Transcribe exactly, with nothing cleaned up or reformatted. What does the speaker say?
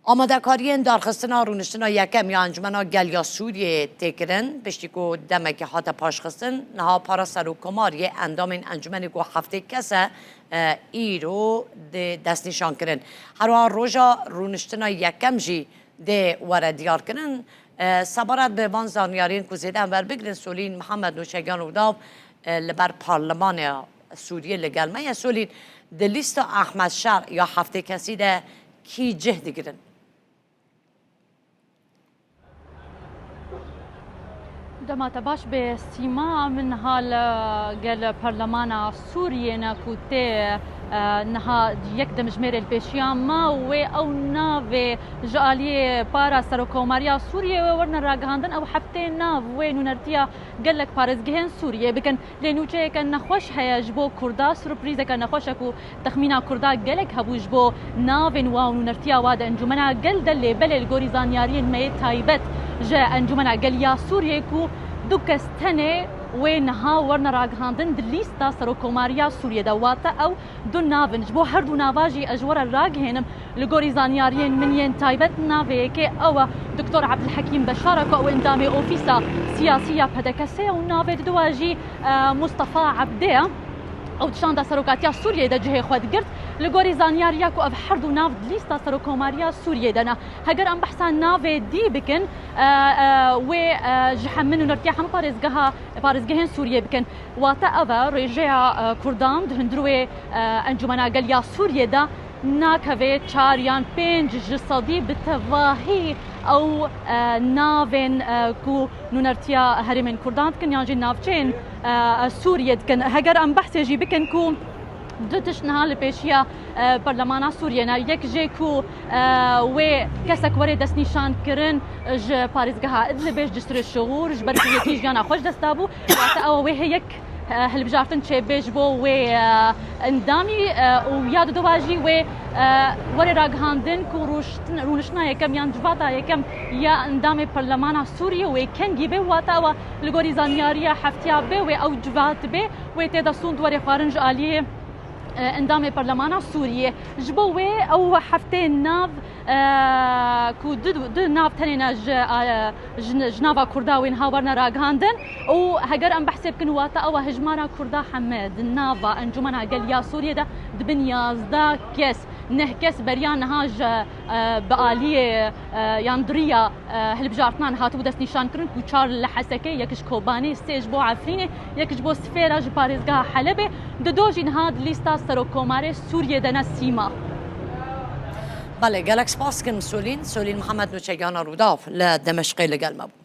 Amadekariyên darxistina rûniştina yekem ya Encûmena Gel ya Sûriyeyê tê kirin. Piştî ku demekî hate paşxistin, niha para serokkomar yê endamên encûmenê ku heftê kes e, e, îro dê destnîşan kirin. Her wiha roja rûniştina yekem jî dê were diyar kirin. E, sebaret bi van zanyariyên ku zêde em werbigirin, Solîn Mihemed Nûçegyan Rûdaw, e, li ber Parlemanê Sûriyê li gel me ye. Solîn, di lîsta Ehmed Şer ya heftê kesî de kî cih digirin? Dema te baş bê Sîma, min niha li gel Parlemana Sûriyê ne ku tê, e, niha yek demjimêrê li pêşiya me, wê ew navê ji aliyê para Serokkomariya Sûriyê wê werine ragihandin, ew heftê nav wê nûnertiya gelek parêzgehên Sûriyê bikin. Lê nûçeyeke nexweş heye ji bo Kurda, surprîzeke nexweş e ku texmîna Kurda gelek hebû ji bo navên wa û nûnertiya wa di Encûmena Gel de, lê belê li gorî zanyariyên me yê taybet ji Encûmena Gel ya Sûriyê ku du kes tenê wê niha werine ragihandin di lîsta Serokkomariya Sûriyê de, wate ew du nav in. Ji bo her du nava jî ez ji we re ragihênim, li gorî zanyariyên min yên taybet navê yekê ew e Doktor Ebdulhekîm Beşar e ku ew endamê Ofîsa Siyasî ya P D K'ê ye û navê diduwa jî, e, Mustafa Ebdê ye. Ew di şanda serokatiya Sûriyeyê de cihê xwe digirt. Li gorî zanyariya ku ev her du nav di lîsta Serokkomariya Sûriyê de ne. Heger em behsa navê dî bikin, e, e, wê, e, ji hemû nûnertiya hemû parêzgeha, parêzgehên Sûriyê bikin. Wate ev e, rêjeya, e, Kurdan di hundirê, e, Encûmena Gel ya Sûriyê de nakeve çar yan pênc ji sedî bi tevahî ew, e, navên, e, ku nûnertiya herêmên Kurdan dikin yan jî navçeyên, e, Sûriyê dikin. Heger em behsê jî bikin ku du tişt niha li pêşiya, e, Parlemana Sûriyê ne. Yek jê ku, e, wê kesek were destnîşan kirin ji parêzgeha Idlibê, ji Cisrê Şixûr, ji ber ku yekî jiyana xwe ji dest dabû. Wate ew wê hê yek, e, hilbijartin çêbê ji bo wê, e, endamî, e, û ya diduwa jî wê, e, were ragihandin ku rûştin-, rûniştina yekem yan civata yekem ya endamê Parlemana Sûriyê wê kengî bê. Wate ew li gorî zanyariya heftiya bê wê ew civat bê. Wê tê de sûnd were xwarin ji aliyê, e, endamê Parlemana Sûriyê. Ji bo wê ew heftê nav, e, ku du, du nav tenê ne ji, e, ji, ji nava Kurda wê niha werine ragihandin û heger em behsê bikin, wate ew e hijmara Kurda heme di nava Encûmena Gel ya Sûriyê de dibin yazdeh kes. Neh kes beriya niha ji, e, bi aliyê, e, yan diriya, e, hilbijartinan hatibû destnîşankirin ku çar li Hesekê, yek ji Kobanê, sê ji bo Efrînê, yek ji bo Sifêra ji parêzgeha Helebê, dido jî niha di lîsta Serokkomarê Sûriyê de ne Sîma. Belê, gelek spas dikim Solîn. Solîn Mihemed Nûçegana Rûdaw li Dimeşqê li gel me bû.